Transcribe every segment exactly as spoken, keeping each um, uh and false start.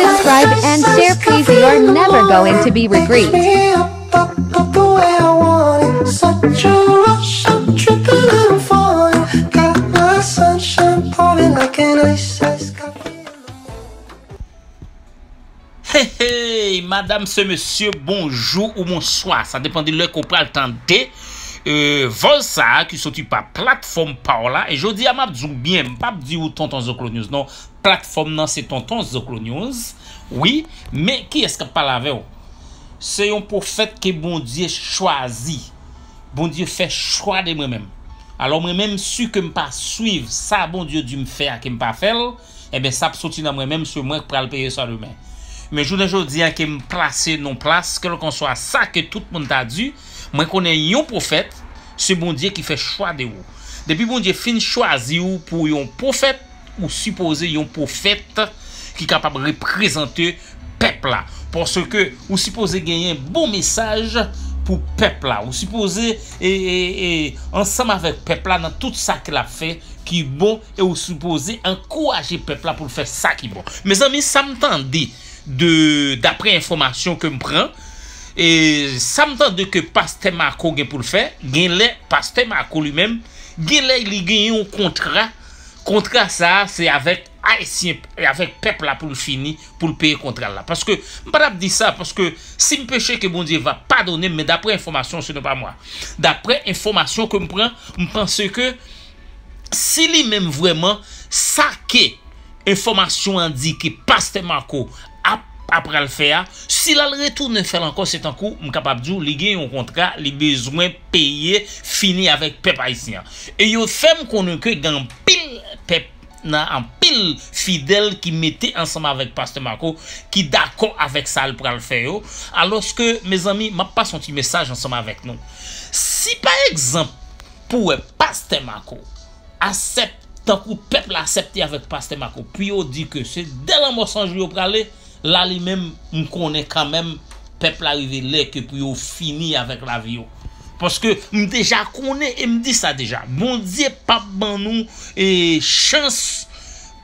Subscribe and share, please. You're never going to be regret. Hey, hey, madam, se mesye, bonjou ou bonswa. Sa depann de lè ke w pral tande euh, vòz sa a ki soti pa platfòm pa w la. E jodi a, m ap di w byen, m p ap di w Tonton Zoklo News, non. Platfòm nan se Tonton Zoklo News. Wi, men kiyès k ap pale avè w? Se yon pwofèt ke Bondye chwazi. Bondye fè chwa de mwen menm. Alò, mwen menm, si ke m pa swiv sa Bondye di m fè a, ke m pa fè l, ebyen, sa ap soti nan mwen menm, se mwen k pral peye sa demen. Men jounen jodi a, ke m plase nan plas, kèlkanswa sa ke tout moun ta di, mwen konnen yon pwofèt, se Bondye ki fè chwa de ou. Depi Bondye fin chwazi w pou yon pwofèt, ou sipoze yon pwofèt ki kapab reprezante pèp la. Paske ou sipoze genyen bon mesaj pou pèp la. Ou sipoze e, e, e, ansanm avèk pèp la nan tout sa ke l ap fè ki bon e ou sipoze ankouraje pèp la pou l fè sa ki bon. Mezanmi, sa m tande de daprè enfòmasyon ke m pran, e sa m tande ke pastè Marco gen pou l fè, gen lè pastè Marco li menm, gen lè li genyen yon kontra. Kontra sa a, se avèk Ayisyen, avèk pèp la pou l fini, pou l peye kontra l la. Paske, m pa t ap di sa, paske si m peche, ke Bondye va padone m, men daprè enfòmasyon, ce n'est pas moi. Daprè enfòmasyon ke m pran, m panse ke si li menm vrèman, sa ke enfòmasyon an di ke pastè Marco ap, ap pral fè a, si l al retounen fè l ankò, se tankou, m kapab di w, li gen yon kontra, li bezwen peye, fini avèk pèp ayisyen an. E yo fè m konnen ke gen anpil pèp nan anpil fidèl ki mete ansanm avèk pastè Marco, ki dakò avèk sa l pral fè yo. Alòske, mezanmi, m ap pase yon ti mesaj ansanm avèk nou. Si pa egzanp, pou wè pastè Marco asèp, tankou pèp la asèpte avèk pastè Marco, pou yo di ke se dè lanmò san jou yo prale, la li menm, m konnen kanmenm, pèp la rive lè ke pou yo fini avèk lavi yo. Paske m deja konnen e m di sa deja. Bondye p ap ban nou e, chans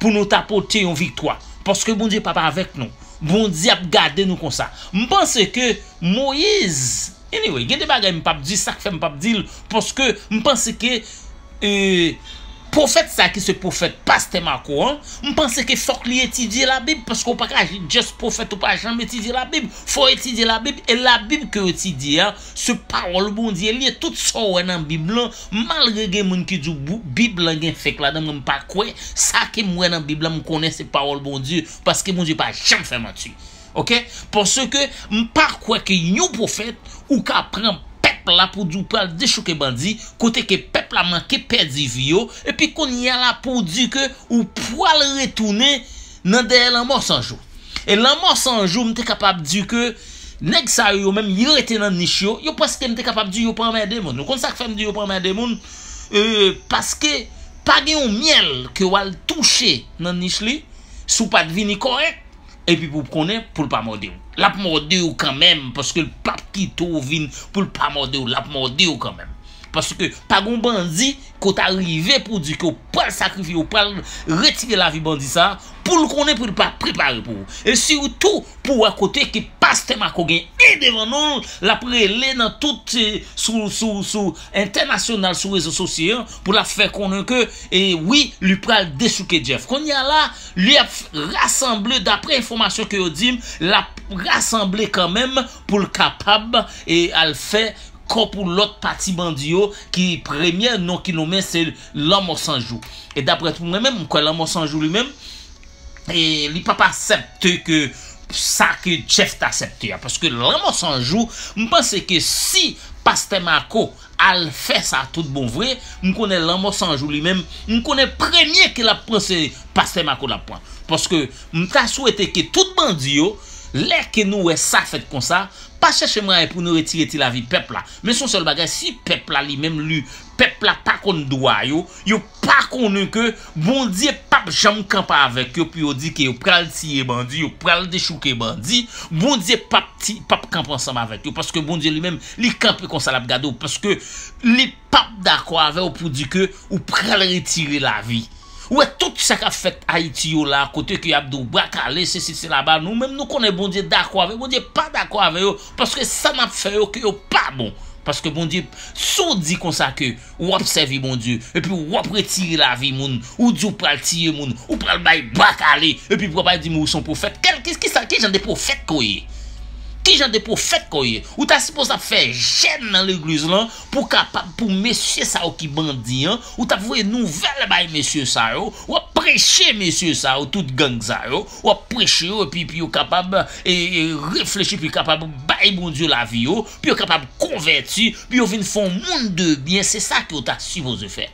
pou nou ta pote yon viktwa. Paske Bondye p ap avèk nou. Bondye ap gade nou konsa. M panse ke Moyiz, anyway, gen de bagay m p ap di, sa k fè m p ap di l, paske m panse ke e, pwofèt sa ki se pwofèt pastè Marco an, m panse ke fòk li etidye Labib, paske w pa ka just pwofèt ou pa janm etidye Labib. Fò w etidye Labib, e Labib ke w etidye a, se pawòl Bondye li ye. Tout sa w wè nan Bib lan, malgre gen moun ki di w Bib lan gen fake ladan, mwen m pa kwè. Sa ke m wè nan Bib lan, m konnen se pawòl Bondye, paske Bondye pa janm fè manti. Oke? Paske m pa kwè ke yon pwofèt ou ka pran pèp la pou di w pral dechouke bandi, kote ke pèp la manke pèdi vi yo, epi kounye a la pou w di ke ou pral retounen nan dèyè lanmò san jou. E lanmò san jou, m te kapab di ke nèg sa yo, yo menm, yo rete nan nich yo, yo prèske, m te kapab di, yo pa anmède moun. Ou konn sa k fè m di yo pa anmède moun? E, paske pa gen yon myèl ke w al touche nan nich li, si w pa t vini kòrèk, epi pou w konnen, pou l pa mòde w. L ap mòde w kanmenm, paske l p ap kite w vin pou l pa mòde w, l ap mòde w kanmenm. Paske pa gon bandi ke w ta rive pou di ke w pral sakrifye, w pral retire lavi bandi sa a, pou l konnen, pou l pa prepare pou ou. E sitou pou wè kote ke pastè Marco gen en devan non l, l ap rele nan tout, eh, sou, sou, sou entènasyonal, sou rezo sosyo yo, pou l ap fè konnen ke, e wi, li pral dechouke Jeff. Kounye a la, li ap rasanble, daprè enfòmasyon ke yo di m, l ap rasanble kanmenm pou l kapab e al fè kò pou lòt pati bandi yo, ki premyè non ki nonmen se Lanmò San Jou. E daprè tou mwen menm, m kwè Lanmò San Jou li menm, e li p ap aksepte ke sa ke Jeff t aksepte a. Paske Lanmò San Jou, m panse ke si pastè Marco al fè sa tout bon vre, m konnen Lanmò San Jou li menm, m konnen premye ke l ap pran se pastè Marco l ap pran. Paske m ta swete ke tout bandi yo, lè ke nou wè sa fèt konsa, pa chèche mwayen pou nou retire ti lavi pèp la. Men se yon sèl bagay, si pèp la li menm li, pèp la pa konn dwa yo, yo pa konnen ke Bondye p ap janm kanpe avèk yo pou yo di ke yo pral tiye bandi, yo pral dechouke bandi, Bondye p ap ti, p ap kanpe ansanm avèk yo, paske Bondye li menm, li kanpe konsa, l ap gade w, paske li p ap dakò avè w pou di ke ou pral retire lavi. Ou wè tout sa k ap fèt Ayiti yo la, kote ke y ap di w bwa kale, sesi, sela, ba nou menm nou konnen Bondye dakò avè yo, Bondye pa dakò avè yo, paske sa n ap fè yo, ke yo pa bon. Paske Bondye, si w di konsa ke w ap sèvi Bondye, epi w ap retire lavi moun, ou di w pral tiye moun, ou pral bay bwa kale, epi w pral di m ou se yon pwofèt. Kèl, ki, ki sa, ki jan de pwofèt ke w ye? Ki jan de pwofèt ke w ye? Ou ta sipoze ap fè jèn nan legliz lan pou kapab, pou mesye sa yo ki bandi an, ou t ap voye nouvèl bay mesye sa yo, w ap preche mesye sa yo, tout gang sa yo, w ap preche yo, epi, epi yo kapab e, e, reflechi, epi kapab bay Bondye lavi yo, pou yo kapab konvèti, pou yo vin fè yon moun de byen, se sa ke w ta sipoze fè.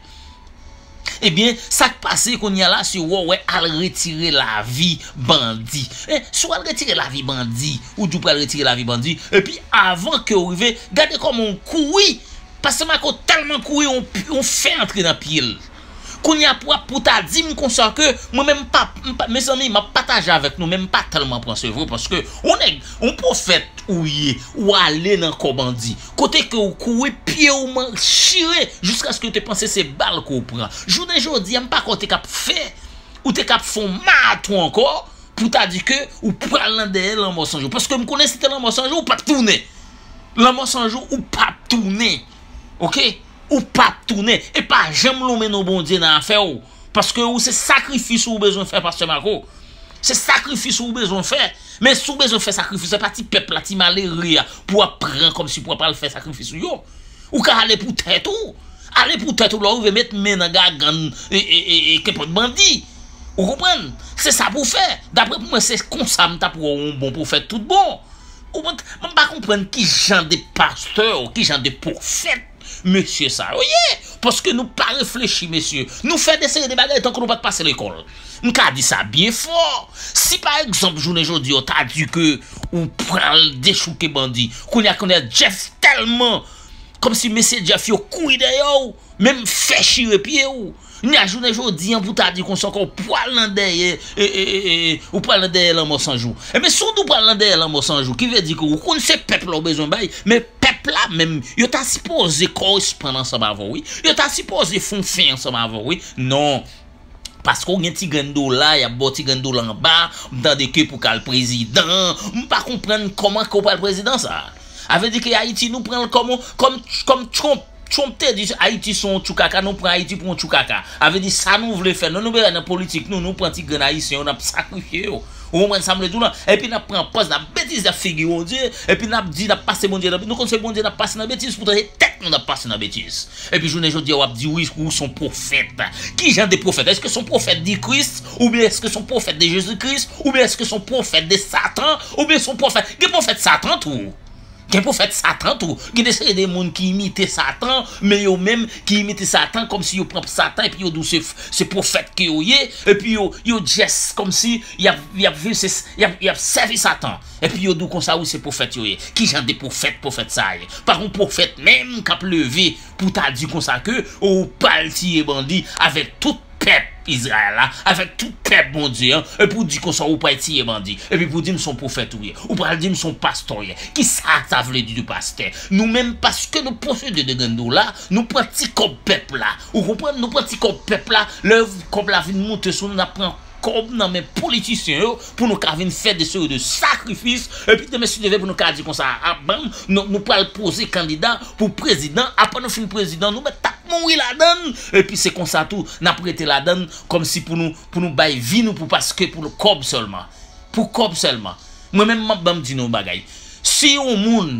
Ebyen, sa k pase kounye a la, se wè, wè, al retire lavi bandi. Eh, si w al retire lavi bandi, ou di w pral retire lavi bandi, epi avan ke w rive, gade kòman w kouri. Pastè Marco tèlman kouri, yon, yon fè antre nan pye l. Kounye a, pou, pou ta di m konsa ke, mwen menm, m pa, m pa, mezanmi, m ap pataje avèk nou, men m pa tèlman pran se vre, paske yon nèg, yon pwofèt ou ye, ou ale nan kò bandi. Kote ke ou kouri, pye ou man-, chire, jiskaske ou te panse se bal ke ou pran. Jounen jodi a, m pa kwè ou te k ap fè, ou te k ap fè yon maraton ankò, pou ta di ke ou pral nan dèyè Lanmò San Jou. Paske m konnen si te Lanmò San Jou, ou p ap tounen. Lanmò San Jou, ou p ap tounen. Oke? Ou p ap tounen. E pa janm lonmen non Bondye nan afè w. Paske ou se sakrifis ou bezwen fè, Pastè Marco. Se sakrifis ou bezwen fè. Men si w bezwen fè sakrifis, se pa ti pèp la, ti malere a, pou w ap pran kòmsi pou w ap al fè sakrifis ou yo. Ou ka ale pou tèt ou. Ale pou tèt ou, lè w rive met men nan gagann e, e, e, e kenpòt bandi. Ou konprann? Se sa pou w fè. Daprè pou mwen, se konsa m t ap wè w yon bon pwofèt tout bon. Ou konprann? Mwen pa konprann ki jan de pastè, ki jan de pwofèt mesye sa yo ye. Paske nou pa reflechi, mesye. Nou fè de seri de bagay tankou nou pa t pase lekòl. M ka di sa byen fò. Si pa egzanp, jounen jodi a, w ta di ke ou pral dechouke bandi, kounye a, kounye a, Jeff tèlman kòmsi mesye Jeff yo kouri dèyè w, menm fè chire pye w. Ni a jounen jodi a pou ta di konsa ankò, ou pral nan dèyè, e, e, e, e, ou pral nan dèyè Lanmò San Jou. Ebyen, si w di w pral nan dèyè Lanmò San Jou, ki vle di ke ou konn se pèp la ou bezwen bay, men pèp la menm, yo ta sipoze koresponn ansanm avè w, wi. Yo ta sipoze fè yon fè ansanm avè w, wi. Non. Paske w gen ti grenn dola, y ap ba w ti grenn dola anba, m tande ke pou k al prezidan. M pa konprann kòman ke w pral prezidan sa. A vle di ke Ayiti, nou pran l kòm, kòm, kòm Trump, Trump te di Ayiti se yon tchoukaka, nou pran Ayiti pou yon tchoukaka. A vle di sa nou vle fè, nou, nou bezwen nan politik, nou, nou pran ti grenn ayisyen yo, n ap sakrifye yo. Ou konprann sa m vle di w lan? Epi n ap pran pòz, n ap betize nan figi Bondye, epi n ap di n ap pase Bondye nan, nou konn se Bondye n ap pase nan betiz, poutan se tèt nou n ap pase nan betiz. Epi jounen jodi a, w ap di, wi, ou se yon pwofèt. Ki jan de pwofèt? Èske se yon pwofèt de Kris? Oubyen èske se yon pwofèt de Jezi Kris? Oubyen èske se yon pwofèt de Satan? Oubyen se yon pwofèt, gen pwofèt Satan tou. Gen pwofèt Satan tou. Gen de seri de moun ki imite Satan, men yo menm ki imite Satan, kòmsi yo pran Satan, epi yo di w se, se pwofèt ke yo ye, epi yo, yo just kòmsi y ap, y ap viv, se, y ap, y ap sèvi Satan. Epi yo di w konsa, wi, se pwofèt yo ye. Ki jan de pwofèt, pwofèt sa a ye? Pa gon pwofèt menm k ap leve pou ta di konsa ke ou pral tiye bandi avèk tout pèp Izrayèl la, avèk tout pèp Bondye an, epi w di konsa ou pral tiye bandi, epi pou di m se yon pwofèt ou ye, ou pral di m se yon pastè ou ye. Kisa sa vle di de pastè? Nou menm, paske nou posede de grenn dola, nou pran ti kòb pèp la. Ou konprann? Nou pran ti kòb pèp la, lè kòb la vin moute sou nou, n ap pran kòb nan men politisyen yo pou nou ka vin fè de seri de sakrifis, epi demen si Dye vle pou nou ka di konsa, a, ban m, nou, nou pral poze kandida pou prezidan, apre nou fin prezidan, nou mèt t ap mouri ladann, epi se konsa tou, n ap rete ladann, kòmsi pou nou, pou nou bay vi nou pou paske pou kòb sèlman. Pou kòb sèlman. Mwen menm, m ap ban m di nou yon bagay. Si yon moun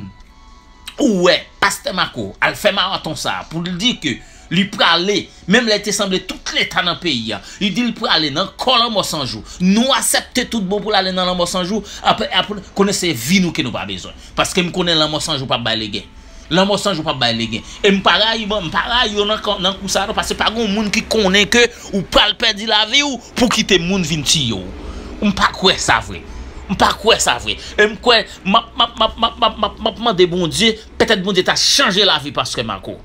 ou wè Pastè Marco al fè maraton sa a pou l di ke li prale, menm lè te sanble tout Leta nan peyi a, li di l prale nan kò Lanmò San Jou. Nou aksepte tout bon pou l ale nan Lanmò San Jou, apre, apre, konnen se vi nou ke nou pa bezwen. Paske m konnen Lanmò San Jou p ap bay legen. Lanmò San Jou p ap bay legen. E m pa rayi, m pa rayi yo nan, nan kou sa a non, paske pa gen moun ki konnen ke ou pral pèdi lavi w pou kite moun vin tiye w. M pa kwè sa vre. M pa kwè sa vre. E m kwè, m ap, m ap, m ap, m ap, m ap, m ap, m ap mande Bondye, petèt Bondye ta chanje lavi Pastè Marco.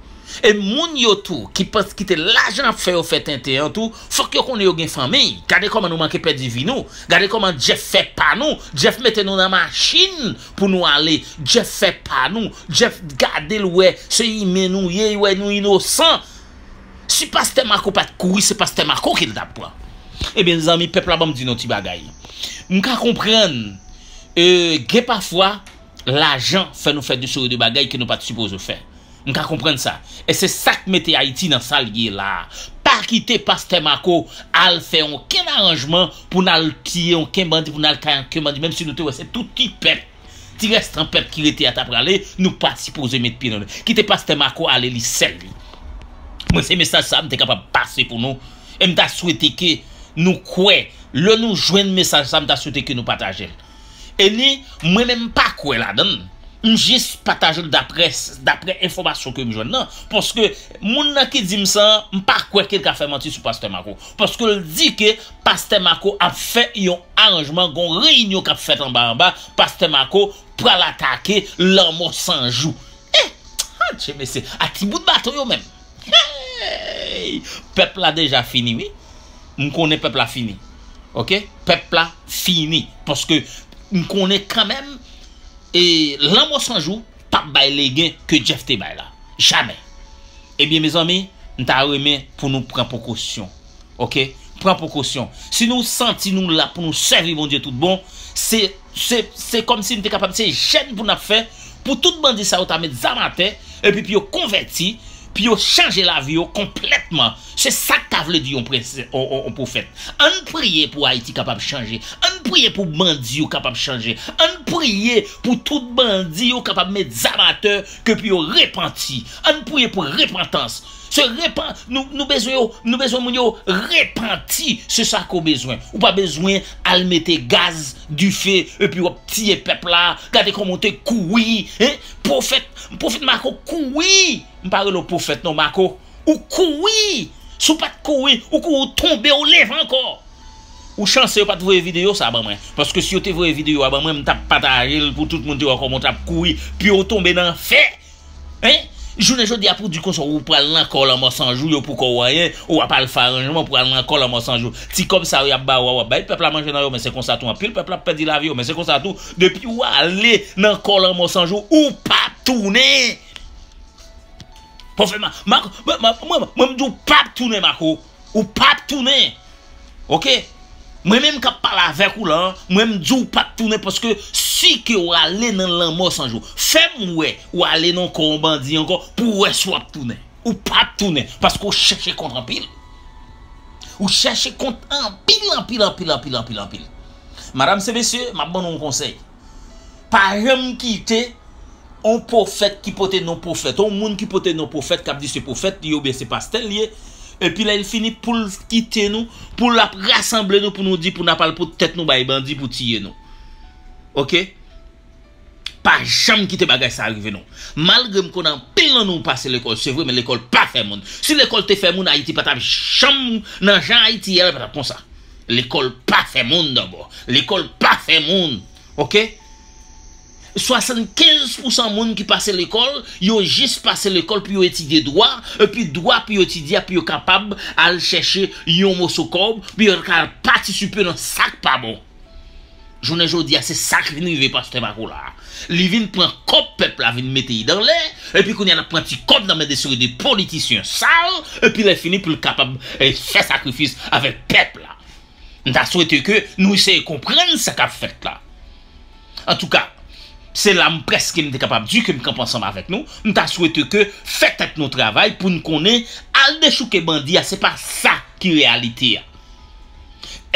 E moun yo tou ki panse, ki te lajan ap fè yo fè tenten an tou, fòk yo konnen yo gen fanmi. Gade kòman nou manke pèdi vi nou. Gade kòman Jeff fè pa nou. Jeff mete nou nan machin pou nou ale. Jeff fè pa nou. Jeff gade l wè se imen nou ye, wè nou inosan. Si pastè Marco pa t kouri, se pastè Marco ke l t ap pran. Ebyen, zanmi, pèp la, ban m di nou ti bagay. M ka konprann, e, gen pafwa, lajan fè nou fè de seri de bagay ke nou pa t sipoze fè. M ka konprann sa. E se sa k mete Ayiti nan sa l ye la a. Pa kite pastè Marco al fè okenn aranjman pou n al tiye okenn bandi, pou n al kay okenn bandi, menm si nou te wè se tout ti pèp, ti restan pèp ki rete a ta prale, nou pa t sipoze met pye nan li. Kite pastè Marco ale li sèl li. Mwen, se mesaj sa a m te kapab pase pou nou. E m ta swete ke nou kwè. Lè nou jwenn mesaj sa a, m ta swete ke nou pataje l. E ni, mwen menm m pa kwè ladan l. M jis pataje l daprè, daprè enfòmasyon ke m jwenn nan. Paske moun nan ki di m sa, m pa kwè ke l ka fè manti sou pastè Marco. Paske l di ke pastè Marco ap fè yon aranjman, gon reyinyon k ap fèt anba anba, pastè Marco pral atake Lanmò San Jou. Eh, adje mesye, a ti bout baton yo menm. Hey! Pèp la deja fini, wi. M konnen pèp la fini. Oke? Pèp la fini. Paske m konnen kanmenm, e Lanmò San Jou p ap bay legen ke Jeff te bay la. Jamè. Ebyen, mezanmi, m ta renmen pou nou pran prekosyon. Oke? Pran prekosyon. Si nou santi nou la pou nou sèvi Bondye tout bon, se, se, se kòmsi m te kapab, se jèn pou n ap fè, pou tout bandi sa yo ta met zam atè, epi pou yo konvèti, pou yo chanje lavi yo konplètman. Se sa k ta vle di yon prens-, yon, yon, yon pwofèt. Ann priye pou Ayiti kapab chanje. Ann priye pou bandi yo kapab chanje. Ann priye pou tout bandi yo kapab met zam atè, ke pou yo repanti. Ann priye pou repantans. Se repan-, nou, nou bezwen yo, nou bezwen moun yo repanti. Se sa ke w bezwen. Ou pa bezwen al mete gaz, dife, epi w ap tiye pèp la. Gade kòman w te kouri, hein? Pwofèt, pwofèt Marco kouri. M pa rele w pwofèt non, Marco. Ou kouri. Si w pa t kouri, ou kouri, ou tonbe, ou leve ankò. Ou chanse yo pa t voye videyo sa ban mwen. Paske si yo te voye videyo a ban mwen, m t ap pataje l pou tout moun te wè kòman w t ap kouri. Pi w tonbe nan fè. Hein? Jounen jodi a pou di konsa ou pral nan kò Lanmò San Jou, yo poko w anyen, ou ap al fè aranjman pou al nan kò Lanmò San Jou. Ti kòb sa yo y ap ba ou a, w ap bay pèp la manje nan yo, men se konsa tou anpil pèp la ap pèdi lavi yo, men se konsa tou, depi w ale nan kò Lanmò San Jou, ou p ap tounen. Pwofèt Ma-, Marco, mwen, mwen, mwen, mwen m di w p ap tounen, Marco. Ou p ap tounen. Oke? Mwen menm k ap pale avèk ou la, mwen m di w p ap tounen paske si ke w ale nan Lanmò San Jou, fè m wè w ale nan kò yon bandi ankò pou w wè si w ap tounen. Ou p ap tounen paske w chèche kont anpil. Ou chèche kont anpil, anpil, anpil, anpil, anpil, anpil. Madam e mesye, m ap ban nou yon konsèy. Pa janm kite yon pwofèt ki pote non pwofèt, yon moun ki pote non pwofèt k ap di se pwofèt li oubyen se pastè l ye, epi lè l fini pou l kite nou, pou l ap rasanble nou pou nou di pou n ap al pot tèt nou bay bandi pou tiye nou. Oke? Pa janm kite bagay sa rive nou. Malgre m konnen anpil nan nou pase lekòl, se vre, men lekòl pa fè moun. Si lekòl te fè moun, Ayiti pa t ap janm nan jan Ayiti ye la, li pa t ap konsa. Lekòl pa fè moun dabò. Lekòl pa fè moun. Oke? Swasannkenz pousan moun ki pase lekòl, yo jis pase lekòl pou yo etidye dwa, epi dwa pou yo etidye a, pou yo kapab al chèche yon moso kòb, pou yo ka patisipe nan sa k pa bon. Jounen jodi a, se sa k vin rive pastè Marco la a. Li vin pran kòb pèp la, vin mete l anlè, epi kounye a l ap pran ti kòb nan men de seri de politisyen sal, epi lè fini pou l kapab, eh, fè sakrifis avèk pèp la. M ta swete ke nou eseye konprann sa k ap fèt la. Antouka, se la m prèske m te kapab di ke m kanpe ansanm avèk nou. M ta swete ke fè tèt nou travay pou n konnen al dechouke bandi a, se pa sa ki reyalite a.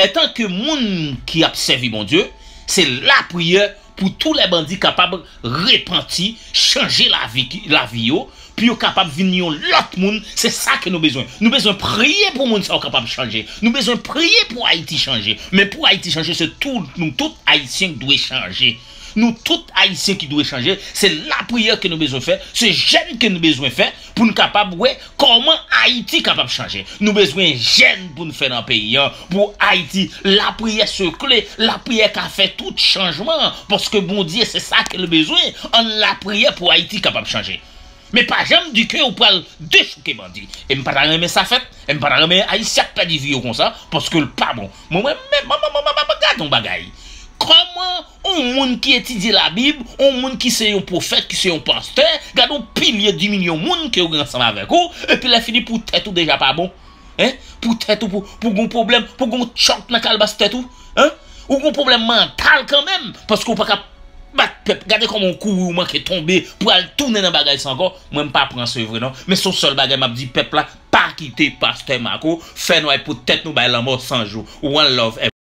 Etan ke moun ki ap sèvi Bondye, se lapriyè pou tou lè bandi kapab repanti, chanje lavi ki, lavi yo, pou yo kapab vin yon lòt moun, se sa ke nou bezwen. Nou bezwen priye pou moun sa yo kapab chanje. Nou bezwen priye pou Ayiti chanje. Men pou Ayiti chanje, se tou, nou tout Ayisyen ki dwe chanje. Nou tout Ayisyen ki dwe chanje. Se lapriyè ke nou bezwen fè, se jèn ke nou bezwen fè, pou n kapab wè kòman Ayiti kapab chanje. Nou bezwen jèn pou n fè nan peyi an, pou Ayiti, lapriyè se kle, lapriyè ka fè tout chanjman, paske Bondye se sa ke l bezwen, ann lapriyè pou Ayiti kapab chanje. Men pa janm di ke ou pral dechouke bandi. E m pa ta renmen sa fèt, e m pa ta renmen Ayisyen ap pèdi vi yo konsa, paske l pa bon. Mwen, mwen, mwen, mwen, mwen, mwen, mwen, mwen, gade yon bagay. Kòman yon moun ki etidye Labib, yon moun ki se yon pwofèt, ki se yon pastè, gade yon pilye diminye yon moun ke w gen ansanm avèk ou, epi lè fini pou tèt ou deja pa bon? Hein? Pou tèt ou, pou, pou gon pwoblèm, pou gon tchòk nan kalbas tèt ou? Hein? Ou gon pwoblèm mantal kanmenm, paske w pa ka bat pèp. Gade kòman w kouri, w manke tonbe, pou al tounen nan bagay sa ankò. Mwen, m pa pran se vre non. Men se yon sèl bagay m ap di pèp la, pa kite pastè Marco fè nou ay pou tèt nou bay lanmò san jou. One love.